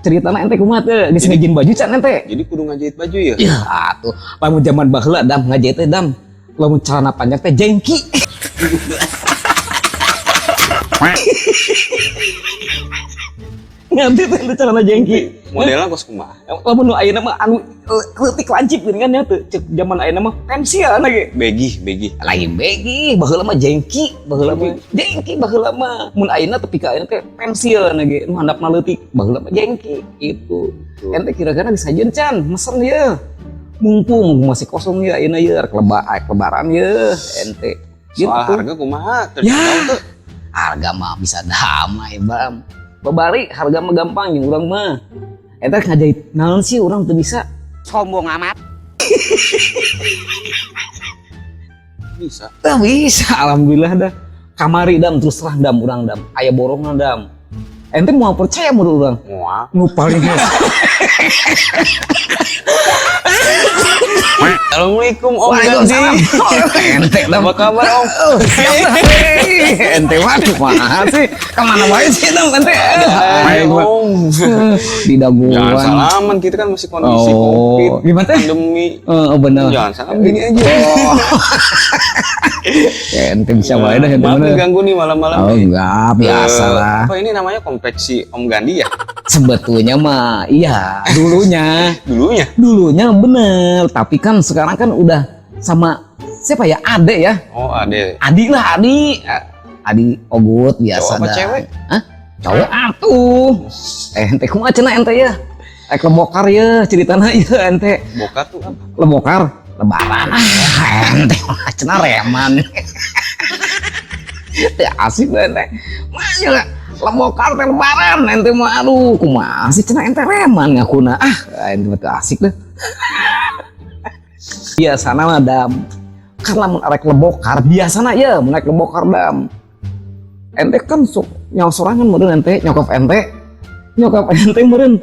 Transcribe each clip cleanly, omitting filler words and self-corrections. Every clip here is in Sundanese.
Ceritana ente kumaha teu? Geus ngajieun baju can ente? Jadi kudu ngajahit baju ya? Ya atuh, lamun zaman baheula, dam, ngajahit teh, dam, lamun celana panjang teh jengki. Nganti teh celana jengki. Modelnya kos kumaha? Lamun nu ayeuna mah anu leutik lancip geuning kan nya teu, cek zaman ayeuna mah pensil lagi. Begi, begi. Lain begi, baheula mah jengki, baheula mah jengki baheula mah. Mun ayeuna tepi ka ayeuna teh pensil lagi, nu handapna leutik, baheula mah jengki gitu. Ente kira-kira geus hajeun can mesen ye? Mumpung masih kosong ya ayeuna ye, rek lebaran ye ente. Gitu. Soal harga kumaha? Ya. Terjangkau tuh. Harga mah bisa damai, Bam. Babari harga mah gampang jeung urang mah. Eta ngajahit naon sih urang teu bisa. Sombong amat. Bisa. Teu bisa, alhamdulillah dah. Kamari, dam, terus terang, dam, urang, dam, aya borongna, dam. Ente mau percaya menurut urang? Moal. Nu paling hese. Assalamualaikum Om Waalaikumsalam. Gandhi. Ente, dam. Apa kabar, Om? Oh, siap lah. Ente mah kumaha sih? Kemana wae sih, dam, ente? Hai Aing mah. Om. Di daguan. Jangan salaman, kita kan masih kondisi Oh, Covid, gimana teh? pandemi. Oh, bener. Jangan salam gini aja. Oh. Ya, ente bisa wae dah ente Maaf mah. nih ganggu nih malam-malam Oh, nih. enggak, biasa lah. Apa ini namanya konveksi Om Gandhi ya? Sebetulnya mah iya, dulunya. Dulunya. Dulunya bener, tapi kan sekarang kan udah sama siapa ya? Ade ya. Oh, ade. Adi lah, Adi. Adi Ogut biasa Cowok apa dah. cewek? Hah? Cowok atuh. Ente kumaha cenah ente ya? Lebokar ya ceritana ya ente. Bokar tuh apa? Lebokar, lebaran. Ah, ente mah cenah reman. Teu asik dah ente. Mah lah lebokar teh lebaran ente mah, aduh kumaha sih cenah ente reman ngakuna. Ah, ente mah teu asik dah. Biasana mah, dam. Kan lamun arek lebokar biasana ya mun arek lebokar, dam. Ente kan sok nyawa sorangan meureun ente, nyokap ente. Nyokap ente meureun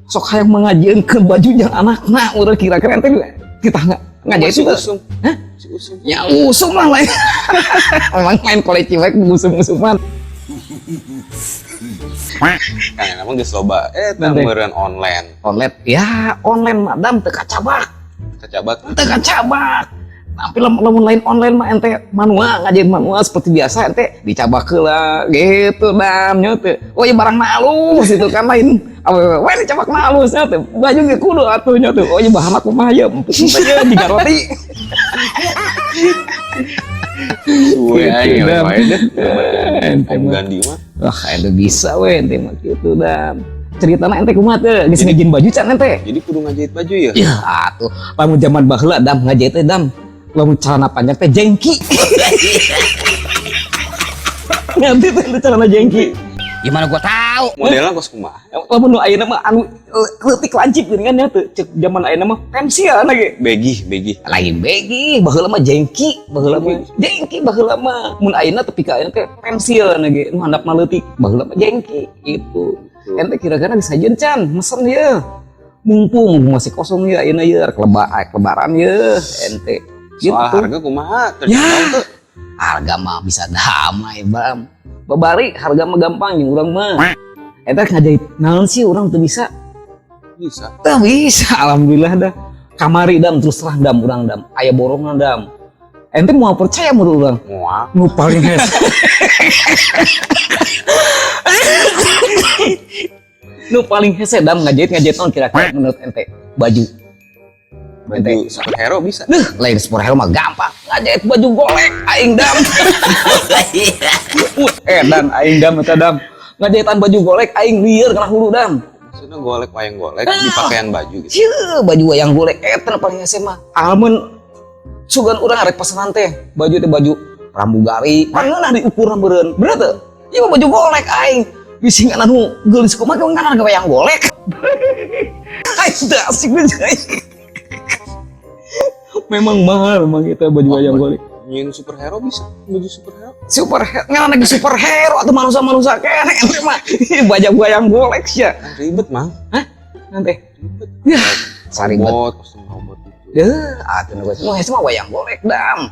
sok hayang mangajieunkeun baju jeung anakna meureun, kira-kira ente kita nggak ngajahit Masih teu? Usum. Hah? Masih usum. Ya usum lah lain. Emang main koleki wae usum-usuman. Kan emang geus loba eta Nanti. meureun online. Online ya, online mah, dam, teu kacabak. Kacabak. Teu kacabak. Tapi lamun lain online mah ente manual, ngajahit manual seperti biasa, ente dicabak heula gitu, dam, nya teu. Oh iya, barang halus itu kan, lain awewe we dicabak halus nya teu. Baju ge kudu atuh nya teu. Oh iya, bahan kumaha ye, empuk teh ye jiga roti. Suwe aing Gitu, dam. wae deh. Ente Om mah. Gandhi mah. Wah, ente bisa we ente mah gitu, dam. Ceritana ente kumaha teu? Geus ngajieun baju can ente? Jadi kudu ngajahit baju ya? Ya atuh, lamun zaman baheula, dam, ngajahit teh, dam, lamun celana panjang teh jengki. Nganti teh celana jengki. Gimana gua tahu? Modelnya kos kumaha? Lamun nu ayeuna mah anu leutik lancip geuning kan nya teu, cek zaman ayeuna mah pensil lagi. Begi, begi. Lain begi, baheula mah jengki, baheula mah jengki baheula mah. Mun ayeuna tepi ka ayeuna teh pensil lagi, nu handapna leutik, baheula mah jengki gitu. Ente kira-kira geus hajeun can mesen ye? Mumpung masih kosong ya ayeuna ye, rek lebaran ye ente. Gitu. Soal harga kumaha? Ya. Terjangkau tuh. Harga mah bisa damai, Bam. Babari harga mah gampang jeung urang mah. Eta ngajahit naon sih urang teu bisa? Bisa. Teu bisa, alhamdulillah dah. Kamari, dam, terus terang, dam, urang, dam, aya borongna, dam. Ente mau percaya menurut urang? Moal. Nu paling hese. Nu paling hese, dam, ngajahit ngajahit naon kira-kira menurut ente? Baju. Baju superhero bisa. Duh, lain superhero mah gampang. Ngajahit baju golek aing, dam. Dan aing, dam, eta, dam. Ngajahitan baju golek aing lieur kana hulu, dam. Maksudnya golek wayang golek di pakaian baju gitu. Cieu, baju wayang golek eta paling hese mah. Amun sugan urang arek pesenan teh, baju teh baju pramugari, pan ngeunah diukur meureun. Bener teu? Ieu mah baju golek aing. Bisi ngan anu geulis kumaha ngan wayang golek. Aing teu asik deui aing. Memang mahal memang kita baju wayang golek. Nyin superhero bisa, baju superhero. Superhero ngan lagi superhero atau manusia-manusia kene ente mah. Baju wayang golek sia. Kan ribet, Mang. Hah? Nanti. Ribet. Ya, saribet. Robot, kostum robot gitu. Deh, atuh nu geus nu hese mah wayang golek, dam.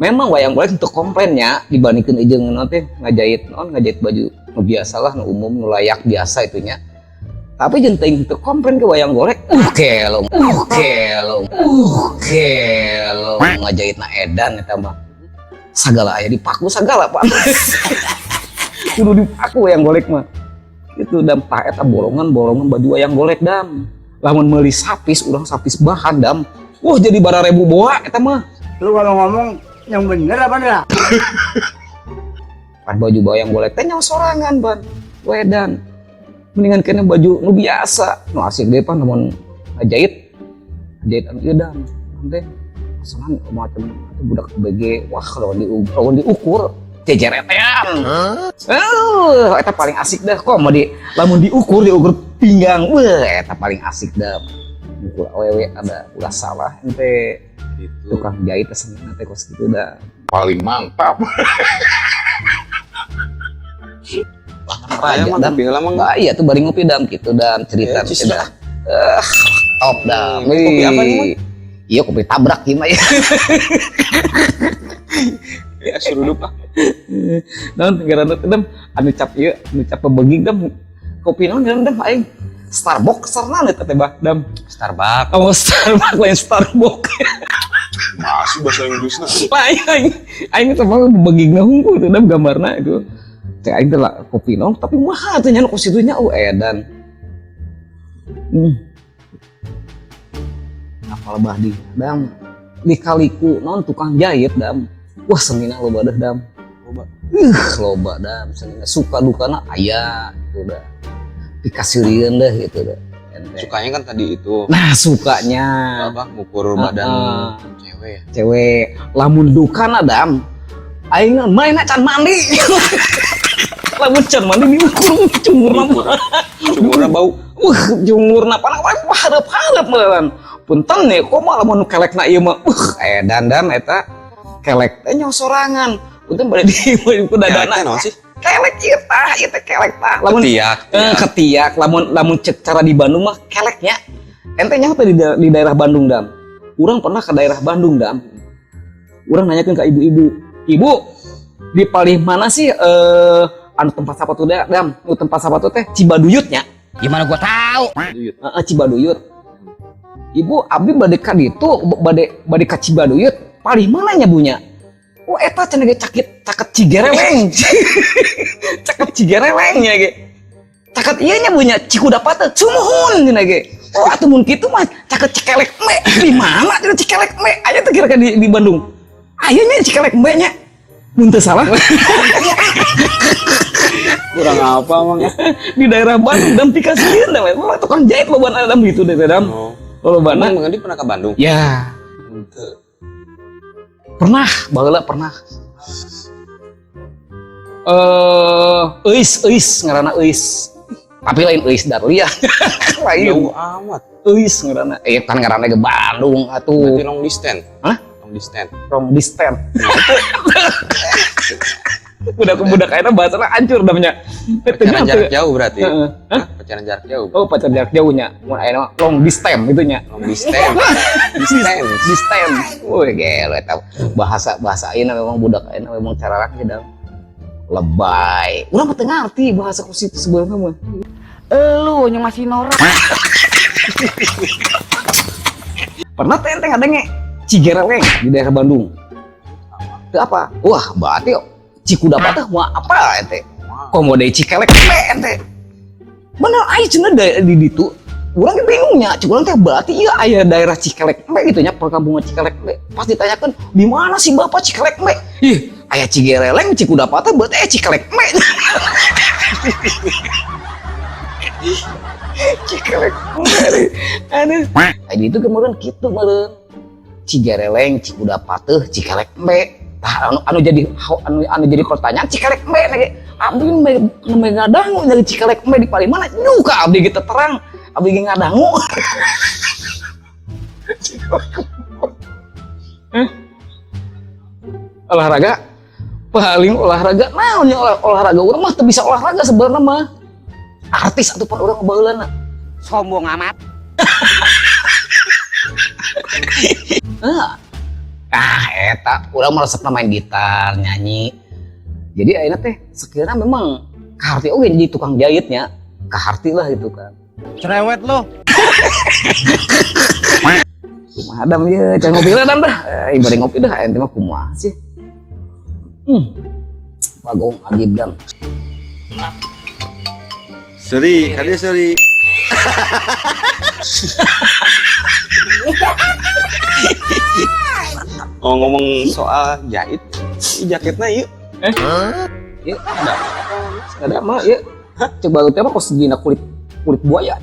Memang wayang golek untuk komplainnya dibandingkan jeung naon teh ngajahit naon, ngajahit baju nu biasa lah, nu umum, nu layak biasa itunya. Tapi jeung teuing teu komplain ke wayang golek. Kelong, kelong, kelong ngajahitna edan eta mah. Sagala aya dipaku sagala, Pak. Kudu dipaku wayang golek mah. Itu dam, tah eta bolongan-bolongan baju wayang golek, dam. Lamun meuli sapis, urang sapis bahan, dam. Wah, jadi bararebu boa eta mah. Lu kalau ngomong yang bener apa enggak? Pan baju wayang golek teh nyawa sorangan, ban. Wedan. Mendingan kena baju nu biasa. Nu asik deh pan lamun ngajahit. Ngajahit anu ieu, dam. Teh pasangan macam itu budak BG, wah, kalau diukur jejeretean. Eta paling asik dah kok mau di lamun diukur diukur pinggang. Wah, eta paling asik dah. Ukur awewe ada ulah salah ente. Gitu. Tukang jahit teh seneng teh kos gitu dah. Paling mantap. Saya Raja mah dam. ngopi heula mah. Bah, iya tuh bari ngopi, dam, gitu dam cerita Ya, cis dah. Top dam. Kopi apa nih, Mang? Iya, kopi tabrak gimana ya? Ya suruh ah. Naon ngaranna teh, dam, anu cap ieu, anu cap pebeging, dam. Kopi naon ngaranna, dam, aing? Starbucks sarana eta teh bah, dam. Starbucks. Oh, Starbucks lain Starbucks. Masih bahasa Inggrisnya. Lain aing. Aing teh mah pebegingna hungkul tuh, dam, gambarna itu. Teh aing teh lah kopi naon tapi mahal teh nya nu kos nya, oh edan. Apal bah di dam dikaliku non tukang jahit, dam. Wah, senina loba deh, dam. Loba. Loba, dam, senina suka dukana aya gitu dah. Dikasirieun deh gitu dah. Ente. Sukanya kan tadi itu Nah, sukanya apa, ngukur badan cewek ya. Cewek. Lamun dukana, dam, aing main can mandi. Lamun can mandi diukur cungurna. Cungurna bau. Wah, cungurna panah wah hareup-hareup meureun. Punten nih, kok malah mun kelekna ieu mah. Edan dam eta kelek teh nyawa sorangan. Punten bade di ku Kelek dadana. teh naon sih? Kelek ieu tah, ieu teh kelek tah. Lamun Ketiak. Ketiak, lamun lamun cek cara di Bandung mah keleknya. Ente nyaho teh di daerah Bandung, dam? Urang pernah ke daerah Bandung, dam. Urang nanyakeun ke ibu-ibu, "Ibu, di palih mana sih anu tempat sepatu teh, dam? Nu tempat sepatu teh Cibaduyutnya?" Gimana gua tahu? Duyut. Heeh, Cibaduyut. "Ibu, abdi bade ka ditu, bade bade ka Cibaduyut, palih mana nya, Bu, nya?" "Oh, eta cenah ge cakit caket Cigereleng." Caket Cigereleng nya ge. "Caket ieu nya, Bu, nya, Cikudapate." "Sumuhun," cenah ge. "Oh, atuh mun kitu mah caket Cikelek Me." Di mana cenah Cikelek Me? Aya teh kira-kira di Bandung? Aya nya Cikelek Me nya. Mun teu salah. Kurang apa emang? Di daerah Bandung dam, pikasieun dam. Wah, tukang jahit loba dam gitu deh, dam. Oh. Lobana. Emang Bang Andi pernah ke Bandung? Ya, Henteu. Pernah, baheula pernah. Euis, Euis ngaranna Euis. Tapi lain Euis Darlia. Lain. Jauh amat. Euis ngaranna. Eh, kan ngaranna ke Bandung atuh. Berarti long distance. Hah? Long distance. Long distance. Budak-budak kayaknya bahasanya hancur namanya. Pacaran jarak jauh berarti. Heeh. Hah? Pacaran jarak jauh. Oh, pacar jarak jauhnya. Mun aya mah long distance itu nya. Long distance. Distance. Distance. Wih, gelo eta. Bahasa bahasa ayeuna memang budak ayeuna memang cara rakyat dam. Lebay. Urang mah teu ngarti bahasa kos itu sebenarnya mah. Elu yang masih norak. Pernah teh ente ngadenge Cigereleng di daerah Bandung? Itu apa? Wah, berarti Cikudapa teh mah apa ente? Komo deui Cikelek me ente. Bener aya cenah di ditu. Urang ge bingungnya, cik urang teh berarti iya aya daerah Cikelek me gitu nya, perkampungan Cikelek me. Pas ditanyakan, "Di mana sih, Bapak, Cikelek me?" Ih, aya Cigereleng, Cikudapa teh berarti aya Cikelek me. Cikelek me. Aduh. Nah, itu kemudian kitu meureun. Cigereleng, Cikudapateuh, Cikelek me. Tah anu, anu jadi anu, anu jadi pertanyaan Cikelek me ge. Abdi me ngadangu dari Cikelek me di paling mana? Nyuka abdi gitu terang. Abdi ge ngadangu. Hah? Olahraga paling olahraga naon nya olahraga urang mah teu bisa olahraga sebenarnya mah. Artis ataupun urang baheulana. Sombong amat. Ah, eta urang mah resepna main gitar, nyanyi. Jadi ayeuna teh sekiranya memang kaharti oge jadi tukang jahitnya, kaharti lah gitu kan. Cerewet lo. Kumaha, Dam, ye? Can ngopi lah, Dam, dah. Eh, bari ngopi dah, ente mah kumaha sih? Bagong agib, Dam. Seri, kali seri. Oh, ngomong soal jahit, ini jaketnya yuk. Iya, ada. Ada mah, ya. Coba lu teh mah kos dina kulit kulit buaya.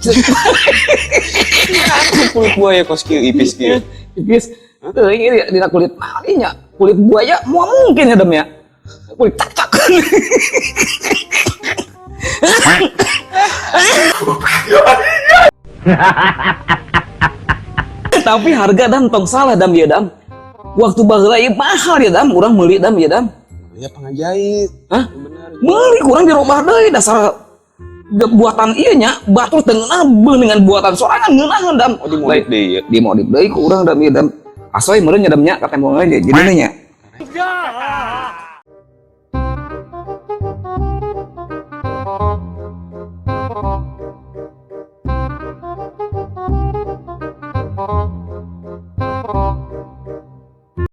Kulit buaya kos kieu ipis kieu. Tipis. Teuing ini dina kulit nah, nya kulit buaya mau mungkin ya, Dam, ya. Kulit cak-cak. Tapi harga, Dam, tong salah, Dam, ya, Dam. Waktu baheula ieu mahal ya, Dam, urang meuli, Dam, ya, Dam. Ya pangajahit. Hah? Bener. Meuli kurang dirobah deui dasar buatan ieu nya batur teu ngeunah dengan buatan sorangan ngeunaheun, Dam. Oh, dimodif deui ya. Dimodif deui ku urang, Dam, ieu, Dam. Asoy meureun nya, Dam, nya katembong aja jadi nya.